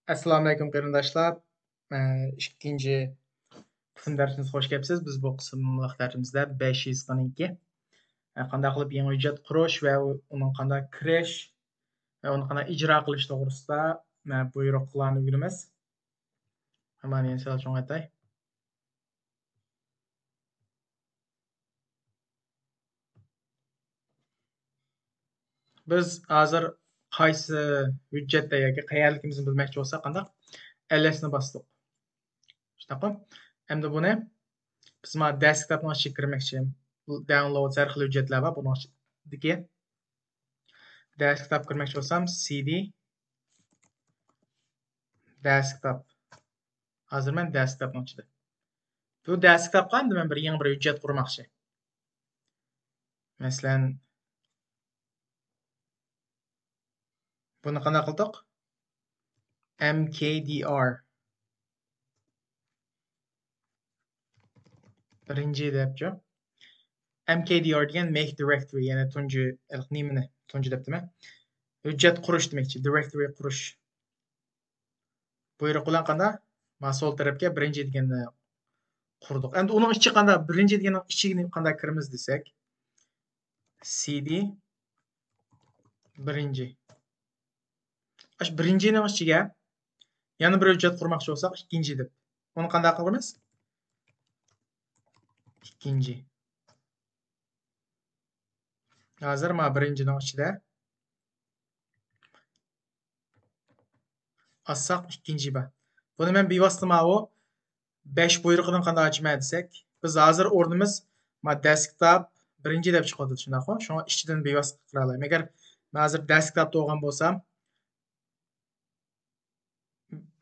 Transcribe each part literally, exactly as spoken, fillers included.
ئەسسالامۇئەلەيكۇم قېرىنداشلار. ئە، ئىككىنچى قىسىم دەرسىمىزگە خوش كەپسىز. بىز بۇ قىسىملىق دەرسىمىزدە بەش يېزىقنىڭكى، ئە، قانداق قىلىپ يېڭى ھۆججەت قۇرۇش ۋە ئۇنىڭ قانداق كىرىش ۋە ئۇنى قانداق ئىجرا قىلىش توغرىسىدا، ئە، بۇيرۇقلارنى ئۆگىنىمىز. مانا يەنە سەل چوڭايتاي. بىز ھازىر قايسى ھۆججەتتە ياكى قەيەرلىكىمىزنى بىلمەكچى بولساق، قانداق؟ ئەلئەسنى باستۇق. شۇنداققۇ؟ ئەمدى بۇنى بىز مانا دېسكتاپنىڭ ئىچىگە كىرمەكچى. داۋنلود ھەر خىل ھۆججەتلەر بار بۇنىڭ ئىچىدىكى. دېسكتاپ كىرمەكچى بولسام، سىدى دېسكتاپ. ھازىر مەن دېسكتاپنىڭ ئىچىدە. بۇ دېسكتاپقا ئەمدى مەن بىر يېڭى بىر ھۆججەت قۇرماقچى. مەسىلەن، بۇنى قانداق قىلدۇق؟ ئەم كەي دى ئار. بىرىنچى دەپچۇ. ئەم كەي دى ئار دېگەن مەك دىرېكتورى، يەنى تۇنجى، نېمىنى تۇنجى دەپتىمەن؟ ھۆججەت قۇرۇش دېمەكچى، دىرېكتورى قۇرۇش. بۇيرۇق بىلەن قانداق؟ مانا سول تەرەپكە بىرىنچى دېگەننى قۇردۇق. ئەمدى ئۇنىڭ ئىچى قانداق؟ بىرىنچى دېگەننىڭ ئىچىگە قانداق كىرىمىز دېسەك، سىدى بىرىنچى. ئاشۇ بىرىنچىنىڭ ئىچىگە يەنە بىر ھۆججەت قۇرماقچى بولساق، ئىككىنچى دەپ. ئۇنى قانداق قىلىمىز؟ ئىككىنچى. ھازىر مانا بىرىنچىنىڭ ئىچىدە. ئاچساق ئىككىنچى بار. بۇنى مەن بىۋاسىتە ماۋۇ بەش بۇيرۇقىدىن قانداق ئاچىمەن دېسەك، بىز ھازىر ئورنىمىز مانا دېسكتاپ بىرىنچى دەپ چىقىۋاتىدۇ، شۇنداققۇ؟ شۇڭا ئىچىدىن بىۋاسىتە قىرالايمەن. ئەگەر مەن ھازىر دېسكتاپتا بولغان بولسام،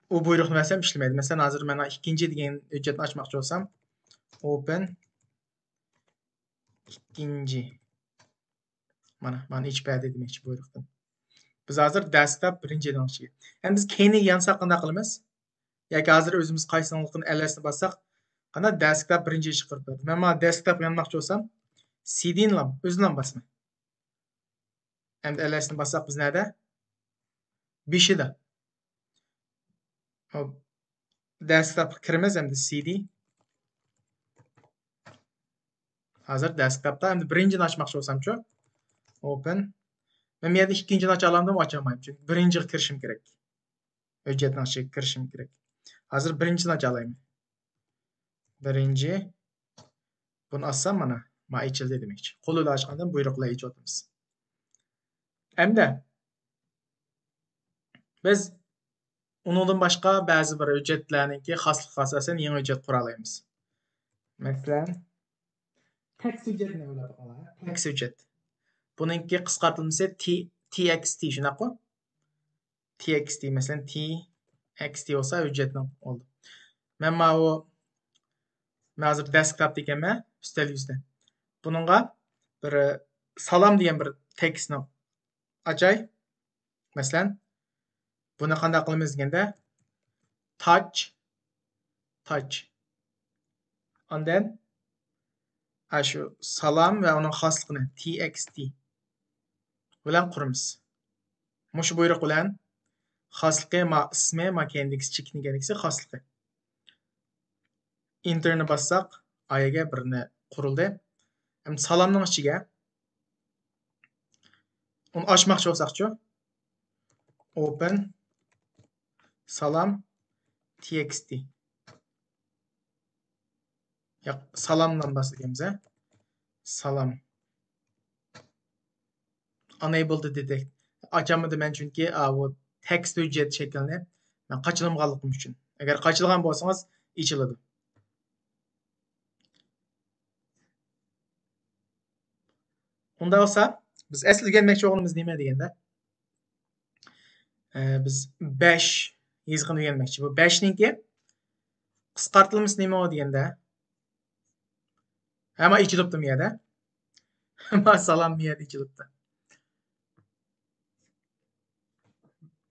ئۇ بۇيرۇقنى بەرسەم ئىشلىمەيدۇ. مەسىلەن، ھازىر مەن ئىككىنچى دېگەن ھۆججەتنى ئاچماقچى بولسام، ئوپېن ئىككىنچى. مانا، مانا ئېچىپ بەردى دېمەكچى بۇيرۇقتىن. بىز ھازىر دېسكتاپ بىرىنچى دېگەن ئىچىگە. ئەمدى بىز كەينىگە يانساق قانداق قىلىمىز؟ ياكى ھازىر ئۆزىمىز قايسىنىڭلىقىنى ئەلئەسنى باسساق، قانداق دېسكتاپ بىرىنچى چىقىرىپ بەردى. مەن مانا دېسكتاپقا يانماقچى بولسام، سىدىنىلا ئۆزىنىلا باسىمەن. ئەمدى ئەلئەسنى باسساق بىز نەدە؟ بېشىدا. دېسكتاپقا كىرىمىز ئەمدى سىدى. ھازىر دېسكتاپتا ئەمدى بىرىنچىنى ئاچماقچى بولسامچۇ؟ ئوپېن. مەن بۇ يەردە ئىككىنچىنى ئاچالامدىمۇ؟ ئاچالمايمەن. چۈنكى بىرىنچىگە كىرىشىم كېرەك. ھۆججەتنىڭ ئىچىگە كىرىشىم كېرەك. ھازىر بىرىنچىنى ئاچالايمەن. بىرىنچى. بۇنى ئاچسام مانا، ما ئېچىلدى دېمەكچى. قول بىلەن ئاچقاندىن بۇيرۇق بىلەن ئېچىۋاتىمىز. ئەمدى بىز ئۇنىڭدىن باشقا بەزى بىر ھۆججەتلەرنىڭكى خاسلىقىغا ئاساسەن يېڭى ھۆججەت قۇرالايمىز. مەسىلەن، تېكىست ھۆججەتنى ئويلاپ بېقىڭلار. تېكىست ھۆججەت. بۇنىڭكى قىسقارتىلمىسى تى، تى ئېكس تى، شۇنداققۇ؟ تى ئېكس تى، مەسىلەن، تى ئېكس تى بولسا ھۆججەتنىڭ بولدى. مەن ماۋۇ، مەن ھازىر دېسكتاپتا ئىكەنمەن، ئۈستەل يۈزىدە. بۇنىڭغا بىر سالام دېگەن بىر تېكىستنى ئاچاي. مەسىلەن، بۇنى قانداق قىلىمىز دېگەندە، تاچ، تاچ. ئاندىن، ئاشۇ سالام ۋە ئۇنىڭ خاسلىقىنى تى ئېكس تى بىلەن قۇرىمىز. مۇشۇ بۇيرۇق بىلەن خاسلىقى، ما ئىسمى، ما كەينىدىكىسى، چېكىتنىڭ كەينىدىكىسى خاسلىقى. ئېنتېرنى باسساق، ئايەگە بىرنى قۇرۇلدى. ئەمدى سالامنىڭ ئىچىگە ئۇنى ئاچماقچى بولساقچۇ؟ ئوپېن سالام تى ئېكس تى. ياق، سالامدىن باسىدىكەنمىز، ھە؟ سالام. Unable to detect. ئاچالمىدىم مەن، چۈنكى، ئا، بۇ تېكىست ھۆججەت شەكلىنى مەن قاچىلىمىغانلىقىم ئۈچۈن. ئەگەر قاچىلىغان بولسىڭىز، ئېچىلىدۇ. ئۇنداق بولسا، بىز ئەسلى ئۆگەنمەكچى بولغىنىمىز نېمە دېگەندە، ئە، بىز بەش يېزىقىنى ئۆگەنمەكچى. بۇ بەشنىڭكى قىسقارتىلمىسى نېمە دېگەندە، ھەمما ئېچىلىپتۇ بۇ يەردە. ھەمما سالام بۇ يەردە ئېچىلىپتۇ.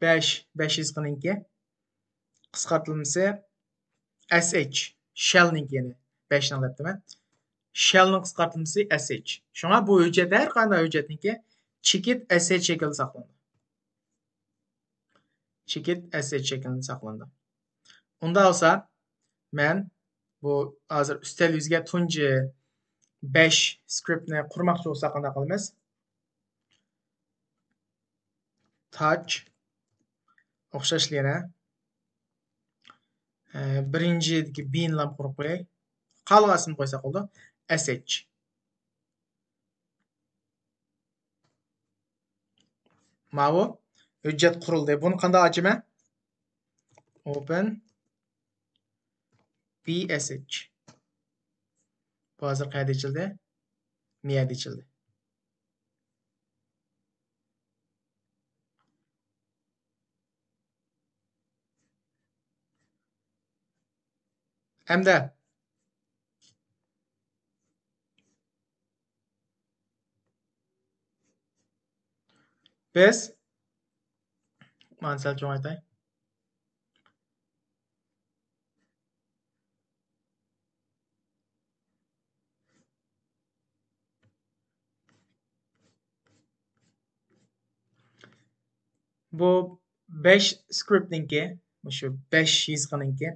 بەش، بەش يېزىقىنىڭكى قىسقارتىلمىسى ئەس ئېيچ، شەلنىڭكى، يەنى بەشنىڭ دەپتىمەن. شەلنىڭ قىسقارتىلمىسى ئەس ئېيچ. شۇڭا بۇ ھۆججەت، ھەر قانداق ھۆججەتنىڭكى چېكىت ئەس ئېيچ شەكلىدە ساقلىنىدۇ. چېكىت، ئەس ئېيچ شەكلىدە ساقلىنىدۇ. ئۇنداق بولسا، مەن بۇ ھازىر ئۈستەل يۈزىگە تۇنجى بەش سكرىپتنى قۇرماقچى بولساق، قانداق قىلىمىز؟ تاچ. ئوخشاشلا يەنە، ئە، بىرىنچىدىكى بىنى قۇرۇپ قوياي. قالغان ئىسىمنى قويساق بولىدۇ. ئەس ئېيچ. ماۋۇ ھۆججەت قۇرۇلدى. بۇنى قانداق ئاچىمەن؟ ئوپېن بى ئەس ئېيچ. بۇ ھازىر قەيەردە ئېچىلدى؟ مىيەدە ئېچىلدى. ئەمدى بىز، مانا سەل چوڭايتاي. بۇ بەش سكرىپتنىڭكى، مۇشۇ بەش يېزىقىنىڭكى،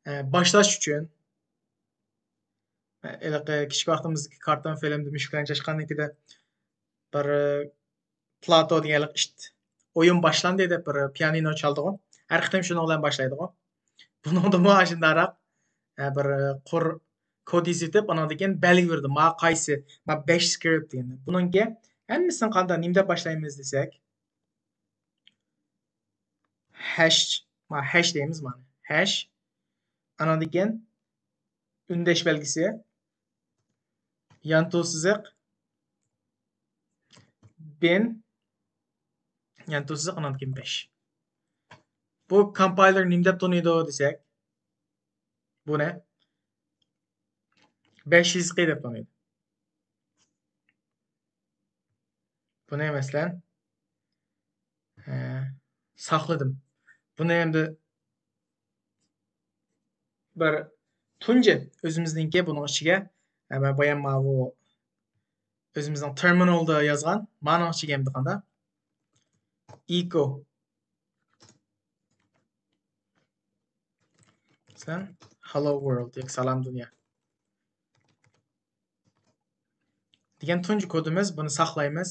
ئە، باشلاش ئۈچۈن، ئە، ھېلىقى كىچىك ۋاقتىمىزدىكى كارتون فىلىمدە مۈشۈكلەرنى چاچقاندىكىدە بىر، ئە، پلاتو دېگەنلىك ئىت، «ئويۇن باشلاندى» دەپ بىر پىيانىنو چالىدىغۇ. ھەر قېتىم شۇنىڭ بىلەن باشلايدىغۇ. بۇنىڭدىمۇ ئاشۇنداقراق، ئە، بىر قۇر كود يېزىۋېتىپ، ئانىڭدىن كېيىن بەلگە بېرىدۇ. ما قايسى، ما بەش سكرىپت دېگەندە. بۇنىڭكى ھەممىسىنى قانداق، نېمە دەپ باشلايمىز دېسەك، ھەش، ما ھەش دەيمىز مانا. ھەش. ئانىڭدىن كېيىن ئۈندەش بەلگىسى، يانتۇ سىزىق، بىن، يانتۇ سىزىق، ئانىڭدىن كېيىن بەش. بۇ كومپايلېر نېمە دەپ تونۇيدۇ دېسەك، بۇنى بەش يېزىقى دەپ تونۇيدۇ. بۇنى، مەسىلەن، ھە، ساقلىدىم. بۇنى ئەمدى بىر تۇنجى ئۆزىمىزنىڭكى بۇنىڭ ئىچىگە، ھە، مەن بايام ماۋۇ ئۆزىمىزنىڭ تېرمىنالدا يازغان، مانىڭ ئىچىگە ئەمدى قانداق؟ ئېكو. مەسىلەن، Hello World ياكى سالام دۇنيا دېگەن تۇنجى كودىمىز، بۇنى ساقلايمىز.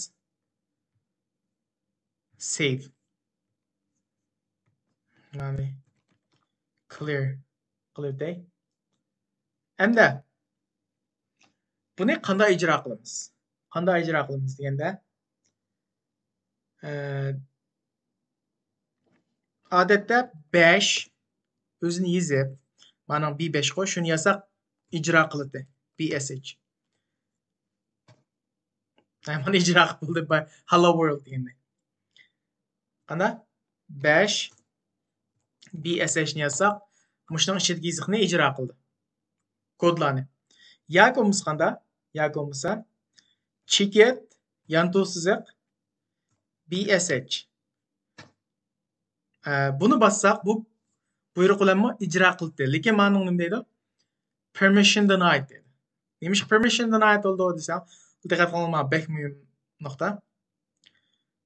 سېيۋ. مانى كلىير قىلىۋېتەي. ئەمدى بۇنى قانداق ئىجرا قىلىمىز؟ قانداق ئىجرا قىلىمىز دېگەندە، ئە، ئادەتتە بەش ئۆزىنى يېزىپ، مانا بى بەش قوي، شۇنى يازساق ئىجرا قىلىدۇ. بى ئەس ئېيچ. ھە، مانا ئىجرا قىلدى. Hello World دېگەندەك. قانداق؟ بەش بى ئەس ئېيچنى يازساق، مۇشۇنىڭ ئىچىدىكى يېزىقنى ئىجرا قىلدى. كودلارنى. ياكى بولمىسا قانداق؟ ياكى بولمىسا چېكىت، يانتۇ سىزىق، بى ئەس ئېيچ. ئە، بۇنى باسساق، بۇ بۇيرۇق بىلەنمۇ ئىجرا قىلدى. لېكىن مانىڭ نېمە دەيدۇ؟ Permission denied دەيدۇ. نېمىشقا permission denied بولىدۇ دېسەڭ، دىققەت قىلىڭلار، بەك مۇھىم نۇقتا.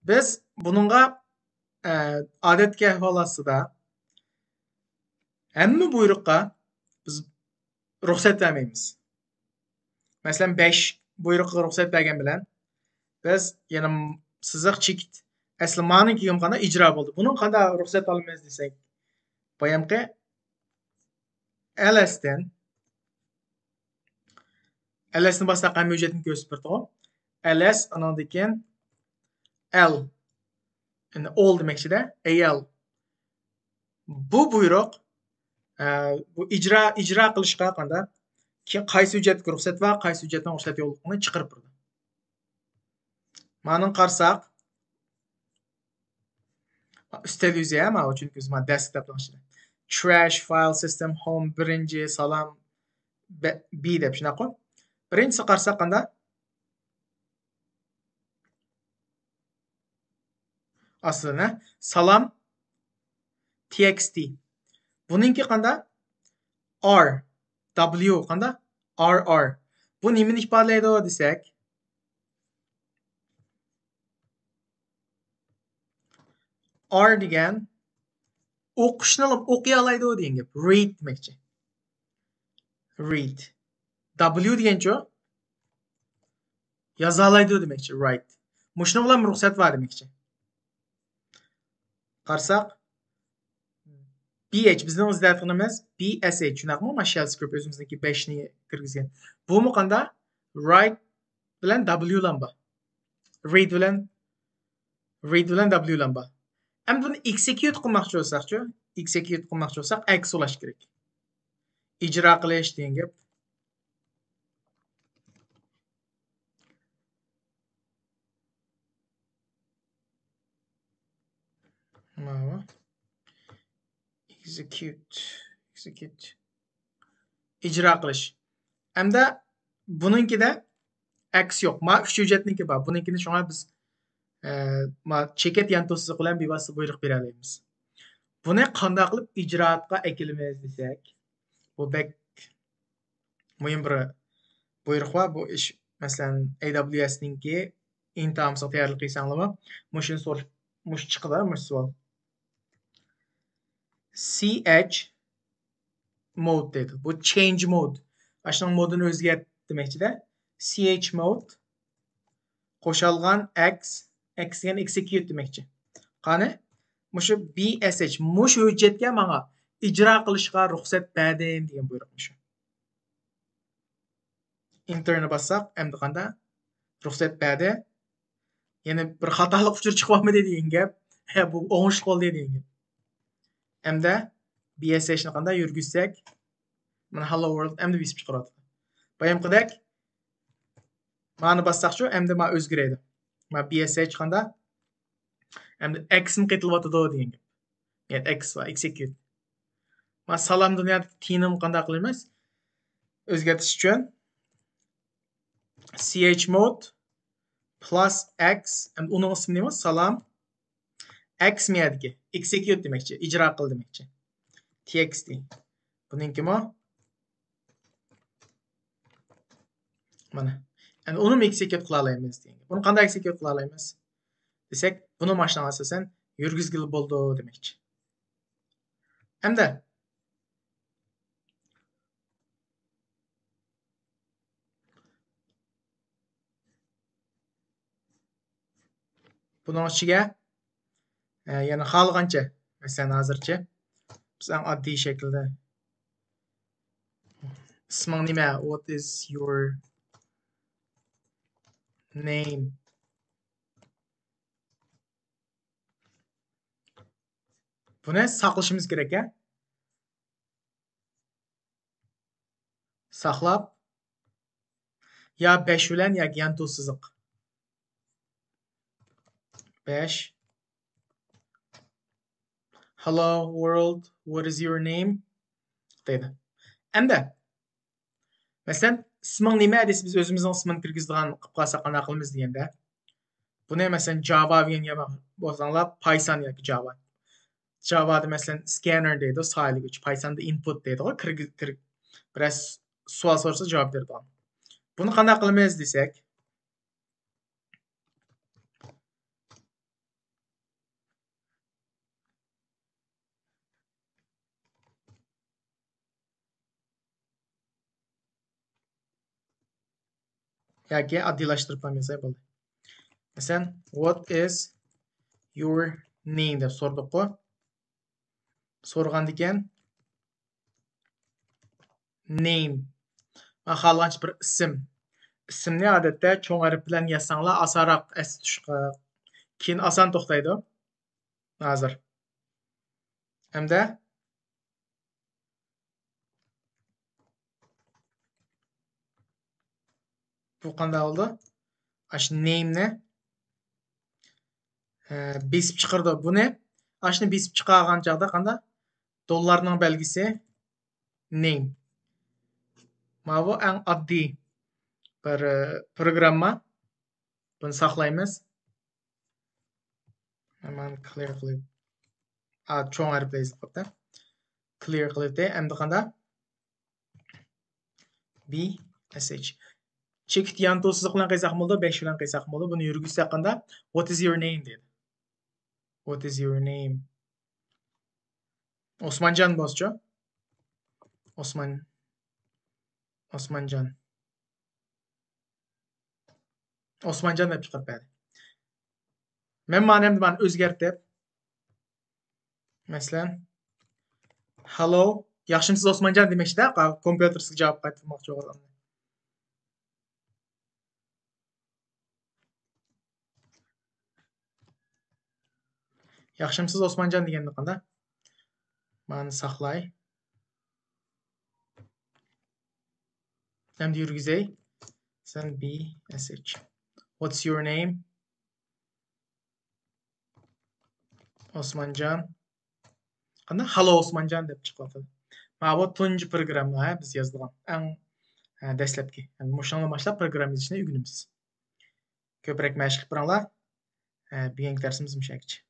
بىز بۇنىڭغا، ئە، ئادەتتىكى ئەھۋال ئاستىدا ھەممە بۇيرۇققا بىز رۇخسەت بەرمەيمىز. مەسىلەن، بەش بۇيرۇققا رۇخسەت بەرگەن بىلەن بىز يەنە سىزىق چېكىت. ئەسلى مانىڭكى قانداق ئىجرا بولدى. بۇنىڭ قانداق رۇخسەت ئالىمىز دېسەك، بايامقى ئەل ئەستىن، ئەل ئەستىن باسساق ھەممە ھۆججەتنى كۆرسىتىپ بېرىدىغۇ. ئەل ئەس، ئانىڭدىن كېيىن ئەل. يەنى ئول دېمەكچىدە، ئەي ئەل. بۇ بۇيرۇق، ئە، بۇ ئىجرا، ئىجرا قىلىشقا قانداق؟ كېيىن قايسى ھۆججەتكە رۇخسەت بار، قايسى ھۆججەتنىڭ رۇخسەت يوقلۇقىنى چىقىرىپ بېرىدۇ. مانىڭ قارىساق، ئۈستەل يۈزى، ھە، ماۋۇ، چۈنكى بىز مانا دەسكتاپنىڭ ئىچىدە. تراش، فايل سىستېم، ھوم، بىرىنچى، سالام، بە-، بى دەپ، شۇنداققۇ؟ بىرىنچىسى قارىساق قانداق؟ ئاستىدىن، ھە؟ سالام، تى ئېكس تى. بۇنىڭكى قانداق؟ ئار، دابلىيۇ قانداق؟ ئار ئار. بۇ نېمىنى ئىپادىلەيدۇ دېسەك، R دېگەن ئوقۇشنىلا ئوقۇيالايدۇ دېگەن گەپ. Read دېمەكچى. Read. W دېگەنچۇ؟ يازالايدۇ دېمەكچى. Write. مۇشۇنىڭ بىلەن رۇخسەت بار دېمەكچى. قارىساق، B H، بىزنىڭ ئىزدەۋاتقىنىمىز B S H، شۇنداقمۇ؟ ما shell script ئۆزىمىزنىڭكى بەشنى كىرگۈزگەن. بۇمۇ قاندا؟ Write بىلەن W لام بار. Read بىلەن، read بىلەن W لام بار. ئەمدى بۇنى execute قىلماقچى بولساقچۇ؟ Execute قىلماقچى بولساق، X ئۇلاش كېرەك. ئىجرا قىلىش دېگەن گەپ. ماۋۇ. Execute. Execute. ئىجرا قىلىش. ئەمدى بۇنىڭكىدە X يوق. ما ئۈچ ھۆججەتنىڭكى بار. بۇنىڭكىنى شۇڭا بىز، ئە، ما چېكىت يانتۇ سىزىق بىلەن بىۋاسىتە بۇيرۇق بېرەلەيمىز. بۇنى قانداق قىلىپ ئىجرائاتقا ئەكېلىمىز دېسەك، بۇ بەك مۇھىم بىر بۇيرۇق بار. بۇ ئىش، مەسىلەن، A W S نىڭكى ئىنتايىن تەييارلىق قىلساڭلارمۇ، مۇشۇنى سورىشىپ، مۇشۇ چىقىدۇ، مۇشۇ سوئال. C H mode دەيدۇ. بۇ change mode. ئاشۇنىڭ مودىنى ئۆزگەرت دېمەكچىدە. C H mode قوشالغان X، X دېگەن execute دېمەكچى. قانى، مۇشۇ B S H، مۇشۇ ھۆججەتكە ماڭا ئىجرا قىلىشقا رۇخسەت بەردىم دېگەن بۇيرۇق مۇشۇ. Enter نى باسساق، ئەمدى قاندا؟ رۇخسەت بەردى. يەنە بىر خاتالىق ئۇچۇرى چىقىۋالمىدى دېگەن گەپ. ھە، بۇ ئوڭۇشلۇق بولدى دېگەن گەپ. ئەمدى B S H نى قاندا يۈرگۈزسەك، مانا Hello World ئەمدى بېسىپ چىقىرىۋاتىدۇ. بايامقىدەك مانى باسساقچۇ، ئەمدى ما ئۆزگىرەيدۇ. ما B S H قاندا؟ ئەمدى X مۇ قېتىلىۋاتىدۇ دېگەن گەپ. يەنى X بار، execute. ما سالام دۇنيادىكى تىنىمۇ قانداق قىلىمىز؟ ئۆزگەرتىش ئۈچۈن chmod plus X، ئەمدى ئۇنىڭ ئىسمى نېمە؟ سالام. X مەيەدىكى، execute دېمەكچى، ئىجرا قىل دېمەكچى. T X T. بۇنىڭكىمۇ؟ مانا. ئەمدى ئۇنىمۇ execute قىلالايمىز دېگەن. بۇنى قانداق execute قىلالايمىز؟ دېسەك، بۇنى ماشىنىغا ئاساسەن يۈرگۈزگىلى بولىدۇ دېمەكچى. ئەمدى بۇنىڭ ئىچىگە، ئە، يەنە خالىغانچە، مەسىلەن، ھازىرچە بىز ئەڭ ئاددىي شەكىلدە ئىسمىڭ نېمە؟ What is your name? بۇنى ساقلىشىمىز كېرەك، ھە؟ ساقلاپ، يا بەش بىلەن ياكى يانتۇ سىزىق. بەش. Hello world, what is your name? دەيدۇ. ئەمدى، مەسىلەن، ئىسمىڭ نېمە دېسە، بىز ئۆزىمىزنىڭ ئىسمىنى كىرگۈزىدىغان قىلىپ قالساق، قانداق قىلىمىز دېگەندە، بۇنى، مەسىلەن، جاۋا دېگەن يەرگە بولساڭلار، پايسان ياكى جاۋا. جاۋادا، مەسىلەن، scanner دەيدۇ، سايلىگۈچ، پايساندا input دەيدىغۇ، كىرگۈ-، كىر-، بىرەر س-، سوئال سورىسا جاۋاب بېرىدىغان. بۇنى قانداق قىلىمىز دېسەك، ياكى ئاددىيلاشتۇرۇپ ھەم يازساق بولدى. مەسىلەن، what is your name دەپ سورىدۇققۇ. سورىغاندىكىن، name. مەن خالىغانچە بىر ئىسىم. ئىسىمنى ئادەتتە چوڭ ھەرپ بىلەن يازساڭلار ئاسانراق ئەستە تۇتۇشقا. كېيىن ئاسان توختايدۇ. ھازىر. ھەمدە بۇ قانداق بولدى؟ ئاشۇ name نى، ئە، بېسىپ چىقىرىدۇ. بۇنى، ئاشۇنى بېسىپ چىقارغان چاغدا قانداق؟ دوللارنىڭ بەلگىسى name. ماۋۇ ئەڭ ئاددىي بىر، ئە، پروگرامما. بۇنى ساقلايمىز. ھەممىنى clear قىلىپ. ئا، چوڭ ھەرپ بىلەن يېزىلىپ قاپتۇ. Clear قىلىۋېتەي. ئەمدى قانداق؟ B S H. چېكىت يانتۇ سىزىق بىلەن قىلساق بولىدۇ، بەش بىلەن قىلساق بولىدۇ. بۇنى يۈرگۈزسەك قانداق؟ What is your name دەيدۇ. What is your name? ئوسمانجان بولسىچۇ؟ ئوسمان، ئوسمانجان. ئوسمانجان دەپ چىقىرىپ بەردى. مەن مانا ئەمدى مانا ئۆزگەرتىپ، مەسىلەن، ھالو، ياخشىمسىز ئوسمانجان دېمەكچىدە، كومپيۇتېرسىغا جاۋاب قايتۇرماقچى بولغان. ياخشىمسىز ئوسمانجان دېگەندە قانداق؟ مانا ساقلاي. ئەمدى يۈرگۈزەي. سەن بى ئەس ئېچ. What's your name? ئوسمانجان. قانداق؟ ھالو ئوسمانجان دەپ چىقىۋاتىدۇ. مانا بۇ تۇنجى پروگرامما، ھە، بىز يازىدىغان ئەڭ، ھە، دەسلەپكى. يەنى مۇشۇنىڭدىن باشلاپ پروگرامما يېزىشنى ئۆگىنىمىز. كۆپرەك مەشىق قىلىپ بېرىڭلار. ھە، بۈگۈنكى دەرسىمىز مۇشۇ يەرگىچە.